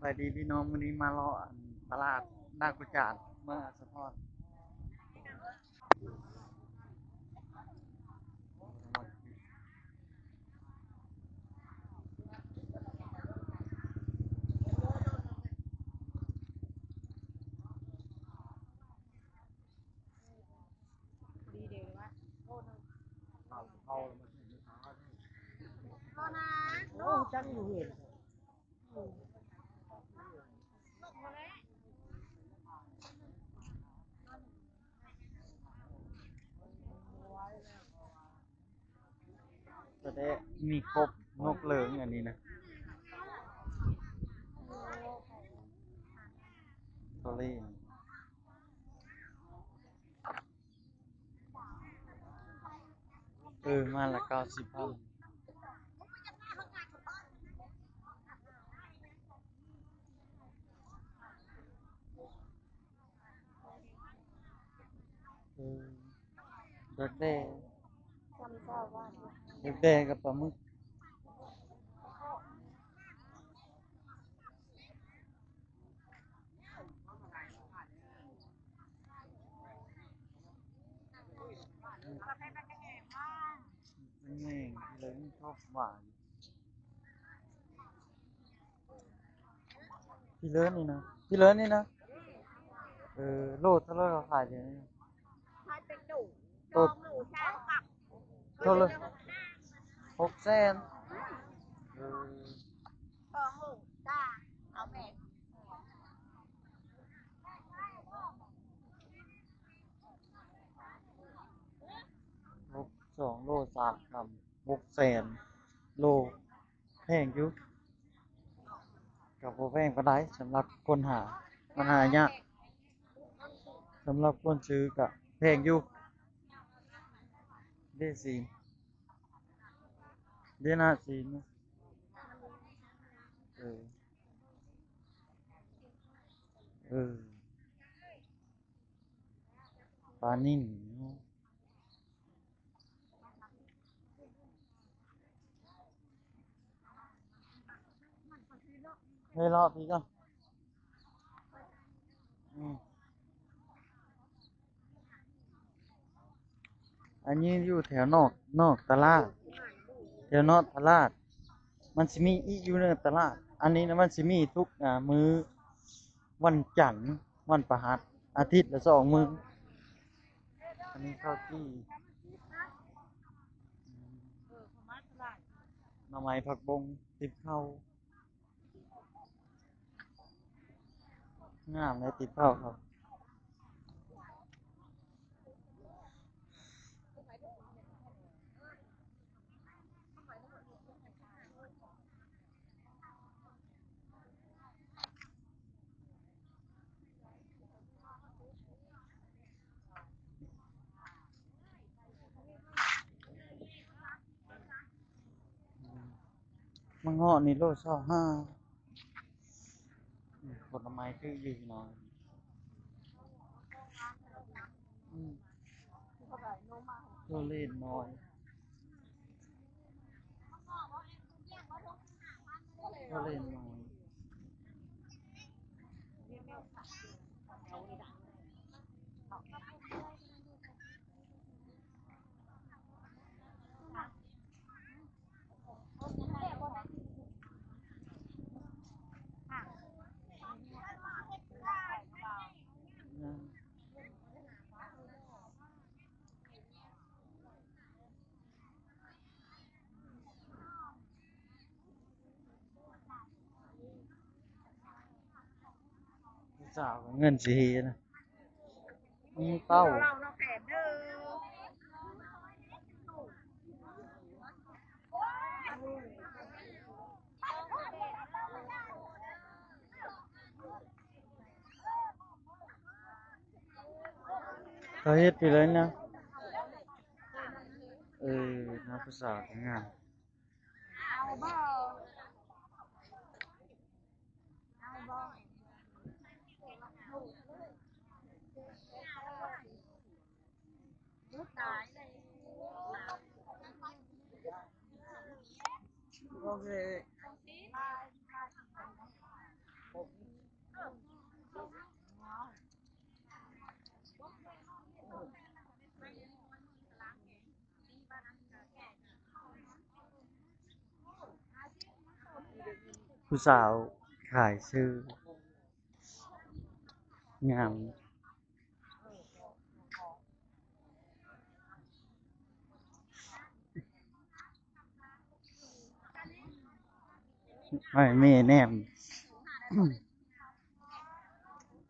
ສະບາຍດີພີ່ນ້ອງ, ມື້ນີ້ມາເລາະ ອັນ ຕະຫຼາດນາກຸຈານ ເມືອງອາດສະພອນ. ສະແດະມີຄົບ ນົກເຫຼີງອັນນີ້ນະ ໂຕເລນ. ເອີ ໄມ້ລະເກົ້າສິບພັນ. ເອີ ດັກແດ້ ດັກແດ້ກັບປາໝຶກ. ແມ່ງເລີຍ ຊອບຫວານ. ພີ່ເລີນນີ້ນະ ພີ່ເລີນນີ້ນະ. ເອີ ໂລເທົ່າໃດເຂົາຂາຍດຽວນີ້? ຂາຍເປັນໂຕ ໂຕ ສອງໂລຊາວກັບ ເທົ່າໃດ? ຫົກແສນ. ເອີ ສອງໂລຊາວ ເອົາແມ່ ຫົກ ສອງໂລສາມກຳ ຫົກແສນ ໂລ ແພງຢູ່ ກໍບໍ່ແພງປານໃດ ສຳລັບຄົນຫາ ມັນຫາຍາກ. ສຳລັບຄົນຊື້ກໍແພງຢູ່. ເດ້ສີນ ເດ້ໜ້າສີນ. ເອີ ເອີ ປານິນ. ເຮີ້ຍ ເລາະພີ້ກ່ອນ. ອືມ ອັນນີ້ຢູ່ແຖວນອກ ນອກຕະຫຼາດ ແຖວນອກຕະຫຼາດ. ມັນຊິມີອີກຢູ່ໃນຕະຫຼາດ. ອັນນີ້ນະ ມັນຊິມີທຸກ ອາ ມື້ວັນຈັນ ວັນພະຫັດ ອາທິດລະສອງມື້. ອັນນີ້ເຂົ້າຈີ່ ໜໍ່ໄມ້ ຜັກບົງ ຕິບເຂົ້າ. ງາມເລີຍ ຕິບເຂົ້າເຂົາ. ມັນເງາະນີ້ໂລຊາວຫ້າ. ອືມ ຜົນໄມ້ຖືກຢູ່ພີ່ນ້ອງ. ອືມ ໂຕເລນນ້ອຍ ໂຕເລນນ້ອຍ. ສາວເງິນຊິເຮນະ ມີເປົ້າ. ເຂົາເຮັດໄປເລີຍນະ. ເອີ ນັກສຶກສາທຳງານ. ເອົາບໍ່? ເອົາບໍ່? ໂອເຄ. ໂອ ຜູ້ສາວຂາຍເສື້ອງາມ. ໃຫ້ແມ່ແນມ.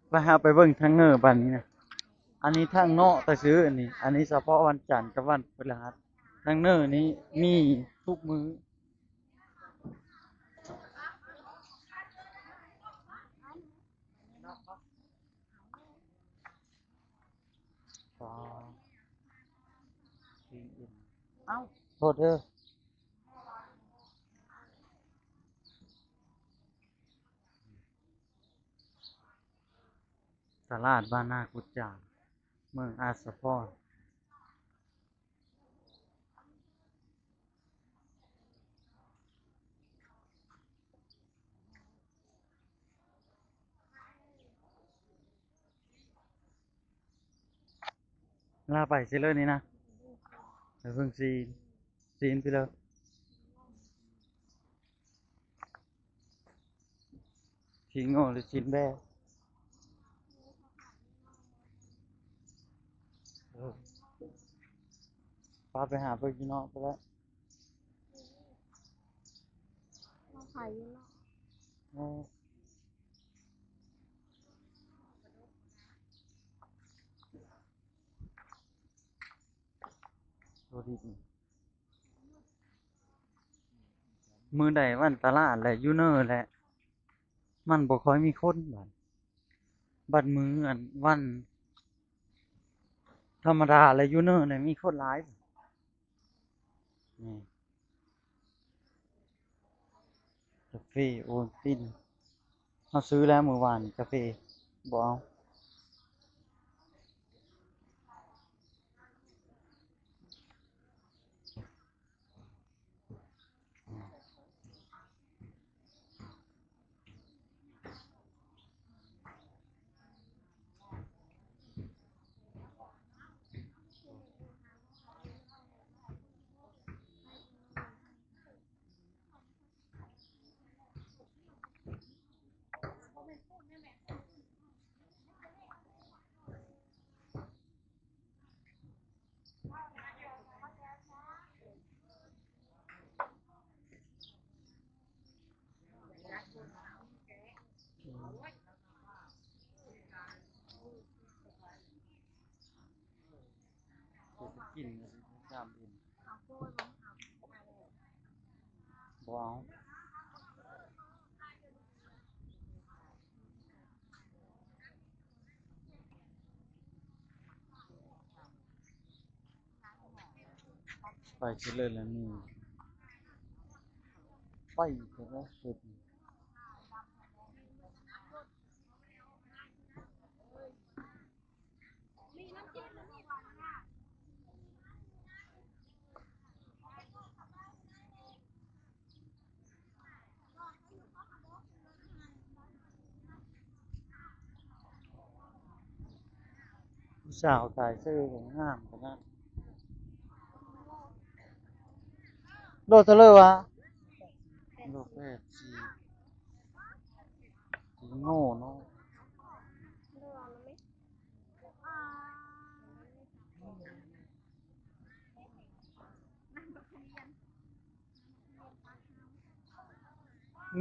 ໄປ ເຮົາໄປເບິ່ງທາງເນີບາດນີ້ນະ. ອັນນີ້ທາງນອກແຕ່ຊື່ ອັນນີ້ ອັນນີ້ສະເພາະວັນຈັນກັບວັນພຶດຫັດ. ທາງເນີນີ້ມີທຸກມື້. ເອົ້າ ໂທດເດີ. ຕະຫຼາດບ້ານນາກຸດຈາງ ເມືອງອາດສະພອນ. ລາໄປຊິເລີຍນີ້ນະ ໄປເບິ່ງຊີນ ຊີນຊິເລີຍ. ຊີ້ນງົວ ຫຼື ຊີ້ນແບ້? ເອີ ພາໄປຫາເບິ່ງຢູ່ນອກພຸ້ນແຫຼະ. ເຂົາຂາຍຢູ່ນອກ. ເອີ ໂຕດີນີ້. ມື້ໃດວັນຕະຫຼາດແຫຼະ ຢູ່ເນີແຫຼະ ມັນບໍ່ຄ່ອຍມີຄົນບາດ. ບັດມື້ອັນວັນທຳມະດາແຫຼະ ຢູ່ເນີແຫຼະ ມີຄົນຫຼາຍ. ນີ້ ກາເຟໂອວັນຕິນ ເຮົາຊື້ແລ້ວມື້ວານນີ້ ກາເຟ ບໍ່ເອົາ. ກິນ ບໍ່ເອົາ. ໄປຊິເລີຍລະນີ້ ໄປອີກແລ້ວ. ຜູ້ສາວຂາຍເສື້ອກໍງາມຂະໜາດ. ໂລເທົ່າໃດວະ? ໂລແປດສິບ. ຊິໂງ່ເນາະ.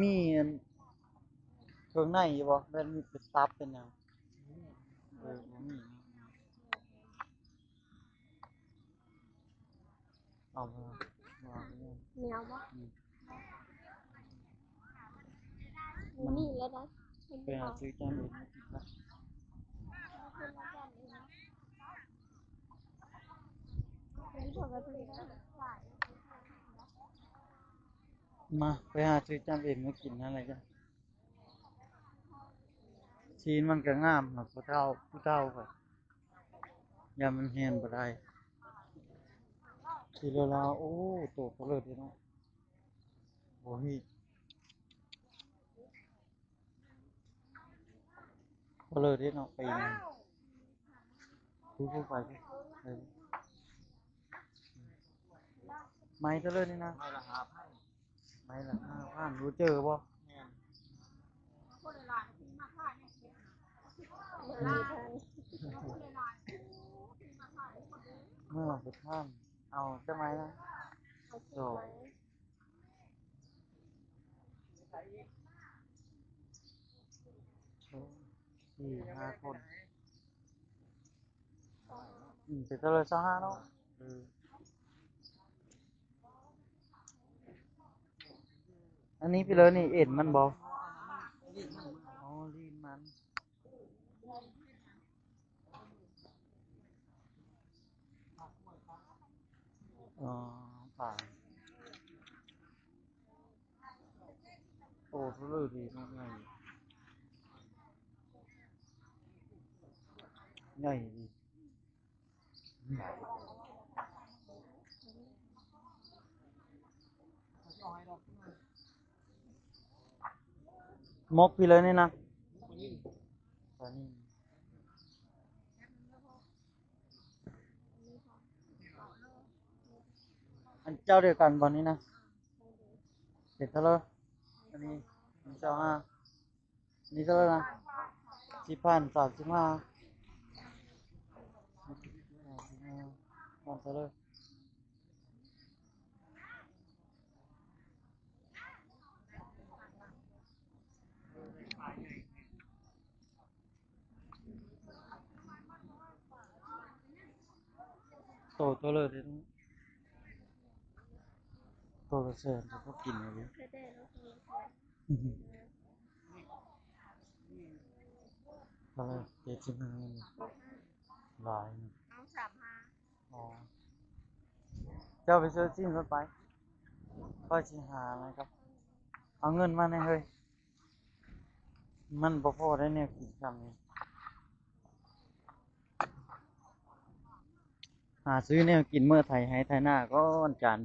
ມີອັນເຄື່ອງໃນຢູ່ບໍ່? ແມ່ນມີເປັນຕັບເປັນຫຍັງ? ເອີ ບໍ່ມີ. ເອົາມາ ມາ ແນວບໍ່? ອືມ ມີແລ້ວໄດ໋. ໄປຫາຊື້ຈານອື່ນມາກິນລະ. ມາ ໄປຫາຊື້ຈານອື່ນມາກິນນັ້ນແຫຼະຈ້ະ. ຊີ້ນມັນກໍງາມ ຜູ້ເຖົ້າ ຜູ້ເຖົ້າກໍ ຢ້ານມັນແຮ່ນບໍ່ໄດ້. ທີ່ລາວໆ ໂອ້ ໂຕເລີດເດ້ເນາະ. ໂອ້ຍ ເລີດເດ້ເນາະ ໄປນຳ ຜູ້ ຜູ້ໄປ ເອີ ໄມ້ເທົ່າເລີດນີ້ນະ? ໄມ້ລະຫ້າພັນ ໄມ້ລະຫ້າພັນ ຮູ້ເຈີບໍ່? ແມ່ນ. ເມື່ອໄປຖາມ ເອົາຈັກໄມ້ນະ? ເອົາສິບໄມ້. ສອງ ສີ່ ຫ້າຄົນ. ອືມ ເປັນເທົ່າໃດ? ຊາວຫ້າເນາະ. ເອີ ອັນນີ້ພີ່ເລີນີ້ເອັນມັນບໍ່? ອໍ ລີ້ນມັນ. ອໍ ປາ ໂຕເທົ່າເລີດີເນາະ ໃຫຍ່ ໃຫຍ່ດີ. ໝົກພີ້ເລີຍນີ້ນະ ປານິນ. ອັນເຈົ້າດຽວກັນບໍ່ນີ້ນະ? ເປັນເທົ່າເລີ? ອັນນີ້ ອັນນີ້ຊາວຫ້າ. ນີ້ເທົ່າໃດນະ? ສິບພັນ ສາມສິບຫ້າ ສາມສິບຫ້າ ມັນເທົ່າໃດ? ໂຕ ໂຕເລີເດ້ ໂຕລະແສນ ກໍພໍກິນຢູ່ເດ້. ເທົ່າໃດ? ເຈັດສິບຫ້າ ຫຼາຍນະ. ເອົາສາມຫ້າ. ອໍ ເຈົ້າໄປຊື້ຊີ້ນລົດໄປ ຂ້ອຍຊິຫານະຄັບ. ເອົາເງິນມາແດ່ເຮີ້ຍ ມັນບໍ່ພໍໄດ້ແນວກິນຊ່ຳນີ້. ຫາຊື້ແນວກິນເມືອໄຖໄຮ່ໄຖນາກ່ອນຈານ.